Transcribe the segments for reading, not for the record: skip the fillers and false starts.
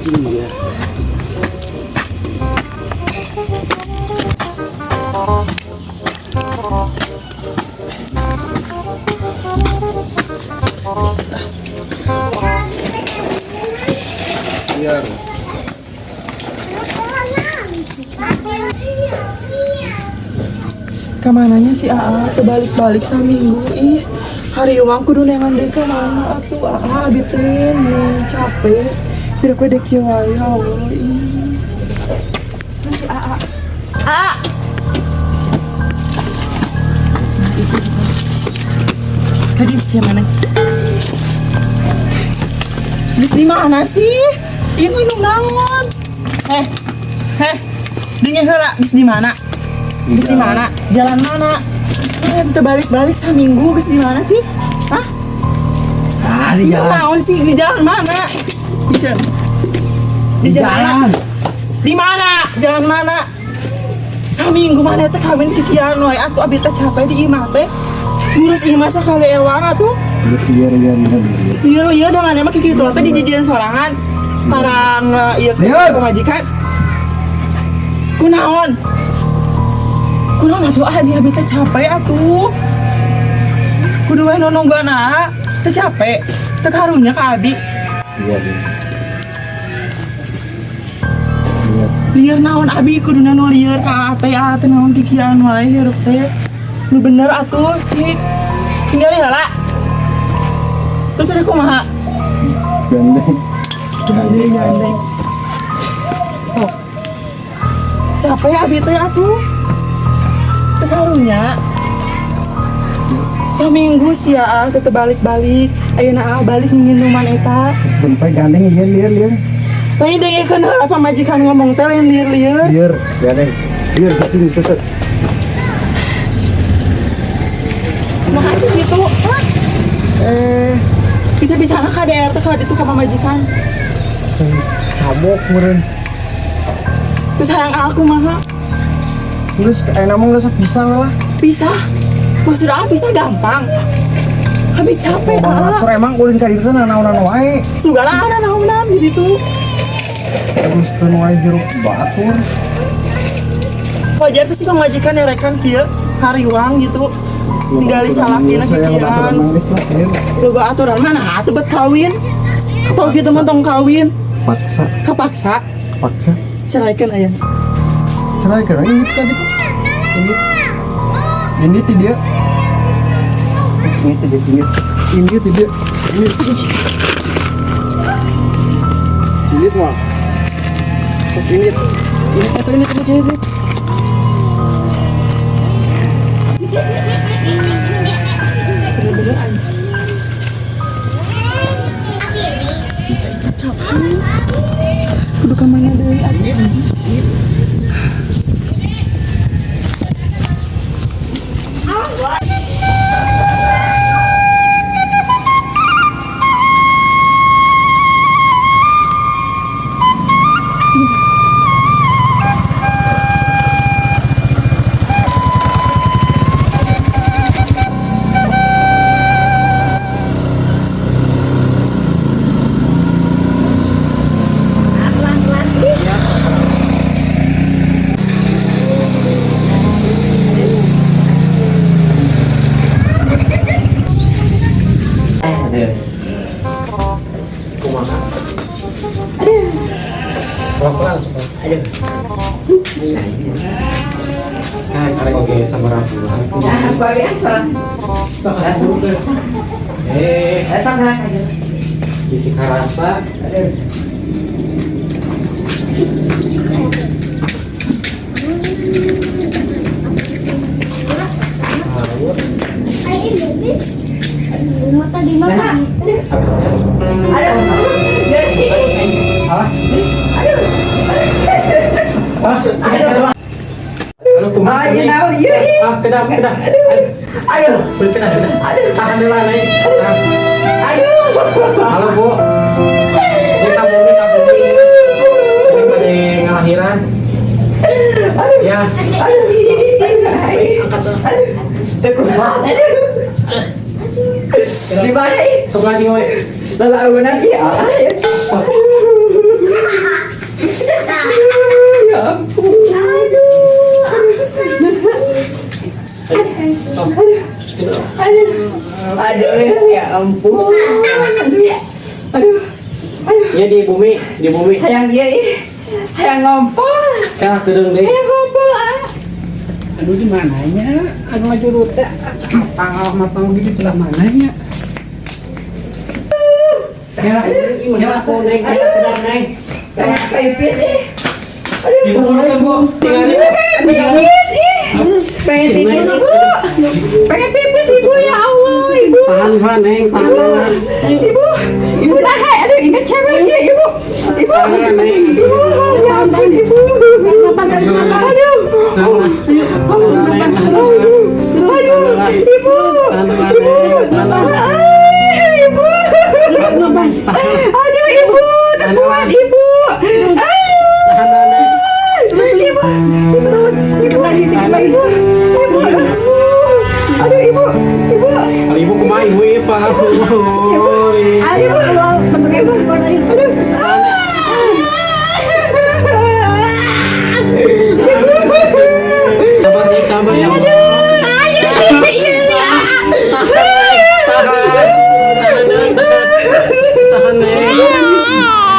Anjing ya. Biar. Kamananya si AA terbalik-balik saminggu ih. Hari uang kudu neangan deui ka mana atuh AA abi teh nih capek. Pira ku dek kieu wae ya Allah ih. Mana si AA? AA. Tadi siapa mana? Bis di mana sih? Ini minum naon? Eh, eh, dengar heula, bis di mana? Bis di mana? Jalan mana? Eh, terbalik-balik saminggu, bis di mana sih? Hah? Ah, di Ini jalan. naon sih? Di jalan mana? Di jalan. Di Di jalan. jalan. Di mana? Jalan mana? Saminggu mana teh kawin kikian wae atuh abi teh capek di imah teh. Ngurus imah sakali ewang atuh. Terus liar liar liar. Liar. Iya iya dengan emang kikitu teh dijijian sorangan. Tarang ieu ke Lieur. pamajikan. Kunaon? Kunaon atuh ah di abi teh capek atuh. Kudu we nononggoan ah. Teu capek. Teu karunya ka abi. Liar liar. Liar. Lieur naon abi kuduna nu lieur ka teh ah teh naon kikian wae hirup teh. Nu bener atuh cik. Tinggal heula. Terus ada kumaha? Gandeng. Gandeng gandeng. Sok. Capek abi teh atuh. Teu karunya. Saminggu sih ya, teu balik-balik. Ayeuna ah balik nginuman eta. Terus tempe gandeng liar liar liar. Lain dengekeun heula pamajikan ngomong teh lain lieur-lieur. Liar gandeng. Liar cacing seset. Makasih gitu. Hah? Eh, Bisa-bisa lah KDR teh kalau itu ka pamajikan. Cabok meureun. Terus hayang aku mah Geus ayeuna mah geus pisah lah. Pisah. Maksud ah pisah gampang. Habis capek ah. Ngatur emang ulin ka ditu teh nanaonan wae. Sugala ana naonan gitu. Terus keun wae hirup batur. Wajar sih pamajikan nerekan kieu hariwang gitu. Ningali salakina Saya kikian. aturan nangis lah, liar. Loba aturan mana atuh bet kawin. Tau gitu mah tong kawin. Paksa, Kepaksa paksa. Ceraikan aya. Cerai kan ini kan gitu. Ini. Ini ti dia. Ini tidak ini. Ini tidak. Ini. Ini mah. Sok ini. Ini foto ini ini ini. Bener-bener anjing. Si teh capek. Kudu ka mana deui atuh anjing. Aduh. Kumaha? Pelan-pelan. Aduh. Kan karek oge sabaraha bulan. Nah, gua biasa. Langsung. Eh, Dasar gerak aja. Bisi karasa. Aduh. Ngawur. Nah, Habisnya. aduh. Jadi, Alah. aduh. Aduh. Aduh, kumaha? Ah, iya, naon, iya, iya. Ah, kedap, kedap. Aduh. Aduh, kedap, kedap. Aduh. Tahan dulu, naik. Tahan. Aduh. Halo, Bu. Ini kamu, ini kamu. Sini pada ngelahiran. Ya, Aduh. Angkat tuh. Aduh. Teu kuat. Aduh. Di mana ih? Sebelah sini, we. Lalaunan iya. Aduh. Aduh, ya ampun. Aduh. Aduh. Aduh. Ya di bumi, di bumi. Hayang ieu ih. Hayang ngompol. Kalah kedeung deui. Hayang ngompol ah. Aduh, di mananya? Anu ngajurut teh apa mapang di belah mananya? Kalah, kalah ku neng, kalah kedeung neng. Pengen pipis ih. Aduh. Ibu dulu Bu. Tinggalin. Pipis ih. Pengen pipis ibu. Pengen pipis ibu, ya Allah ibu. Tahan, tahan neng, tahan. Ibu, Tahan. ibu, ibu nah, aduh ingat cewek dia ibu, ibu, ibu, ya ampun ibu, aduh, aduh, aduh, ibu, ibu, ah, ibu, aduh ibu, terkuat ibu, ah, ibu, ibu, ibu, ibu, ibu, aduh ibu, ibu. Kalau ibu kumaha ibu ieu Pak. Ibu, ibu, ibu, aduh. Sabar neng, sabar ya. Tahan, tahan neng. Tahan neng.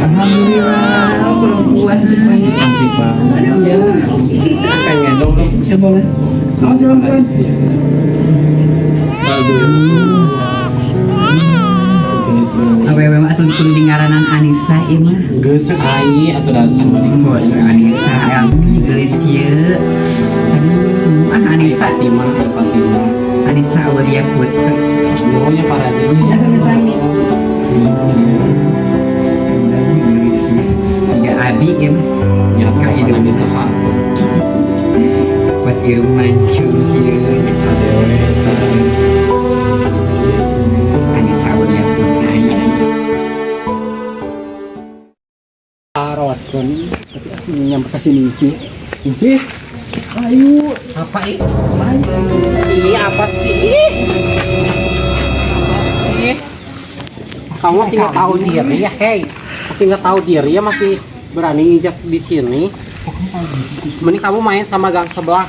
Alhamdulillah, perempuan. Cantik banget. Ya. Pengen gendong dong. Siapa mas? Awas pelan-pelan. Bagus. Awewe mah asup kudu dingaranan Anissa ieu mah. Geus ai atuh dasar balik. Bos Anissa yang geulis kieu. Aduh, ah Anissa. Fatimah, ada Fatimah. Anissa Aulia Putri. Pokoknya para Ya sami-sami. Geulis kieu. Ya abi ieu mah. Ya, Ka hidung. bisa sepatu. Buat irung mancung kieu. Anissa Aulia Putri. Rosen, tapi aku nyampe ke sini sih. Sih. Ayo, Apa ih? Ini apa sih? Apa sih? Kamu masih nggak tahu diri ya, hei? Masih nggak tahu diri ya, masih berani nginjak di sini. Mending kamu main sama gang sebelah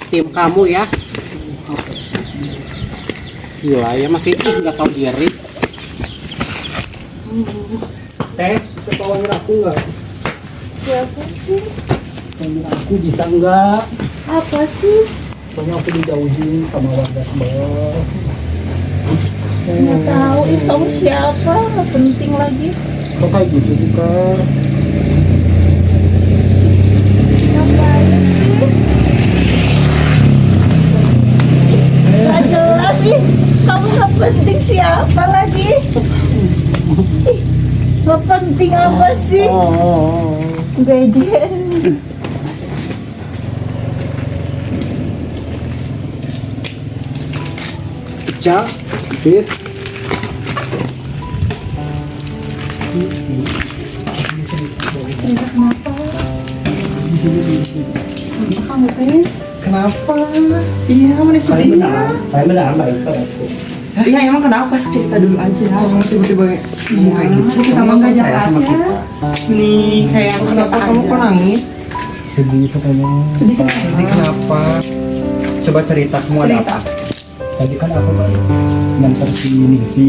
tim kamu ya. Gila ya, masih ih nggak tahu diri. Teh, bisa tolongin aku nggak? Siapa sih? Tolongin aku bisa nggak? Apa sih? Soalnya aku dijauhin sama warga sebelah. Nggak tahu. Ih, kamu siapa? Nggak penting lagi. Kok kayak gitu sih, Kak? Ngapain sih? Nggak jelas ih. Kamu nggak penting siapa lagi? Ih, nggak penting apa sih? Oh. Gajian. Ica, Fit. Cerita kenapa? Di sini, di sini. Kenapa kamu teh? Kenapa? Iya, mana sedih ya? Saya benar, baik aku. Iya, emang kenapa? Cerita dulu aja. Kamu tiba-tiba ngomong kayak gitu. Kita Kamu mah nggak percaya jahat sama ya. kita. Nih, kayak Kenapa kamu kok nangis? Sedih katanya. Sedih kenapa? Sedih kenapa? Coba cerita kamu ada Cerita. apa? Tadi kan aku kan nyamper si Nisi.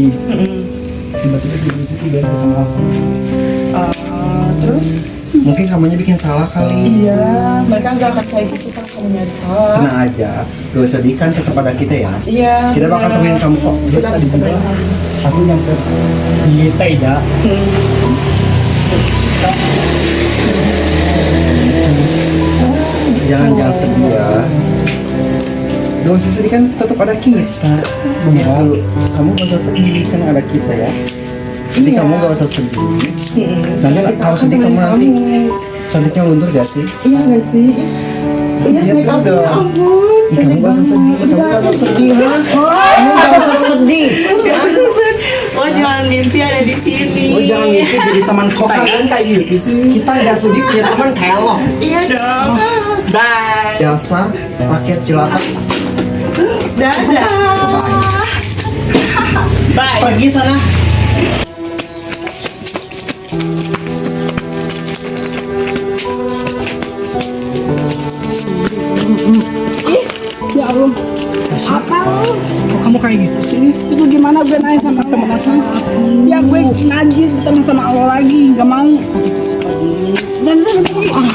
Tiba-tiba si Nisi tuh bete sama aku. Terus? Mungkin kamunya bikin salah kali. Iya, mereka nggak akan kayak gitu kan kamu nyari salah. Tenang aja, gak usah sedih kan tetap ada kita ya. Iya. Kita bakal benar. temenin kamu kok. Terus Kita tadi bisa juga temenin. aku nyamper si Taida. Jangan jangan sedih ya. Gak usah sedih kan tetap ada kita. Ya, dulu. Kamu gak usah sedih kan ada kita ya. Jadi Iya. kamu gak usah sedih. Nanti Kita kalau akan sedih kamu temenin nanti kamu. cantiknya luntur gak sih? Iya nggak sih? Iya, Iya make up dong. ya ampun. Ih, kamu gak usah sedih, kamu gak usah sedih, ha? Kamu gak usah sedih. Gak usah sedih. Oh, jangan mimpi ada di sini. Lo jangan mimpi jadi teman Kok kita. kalian kayak gitu sih? Kita gak sudi punya teman kayak lo. Iya dong. Bye. Dasar rakyat jelata. Dadah. Bye. Pergi sana. Ih, Mas. Ya gue najis ketemu sama Allah lagi, gak mau. Zan, Zan, pergi. Ah.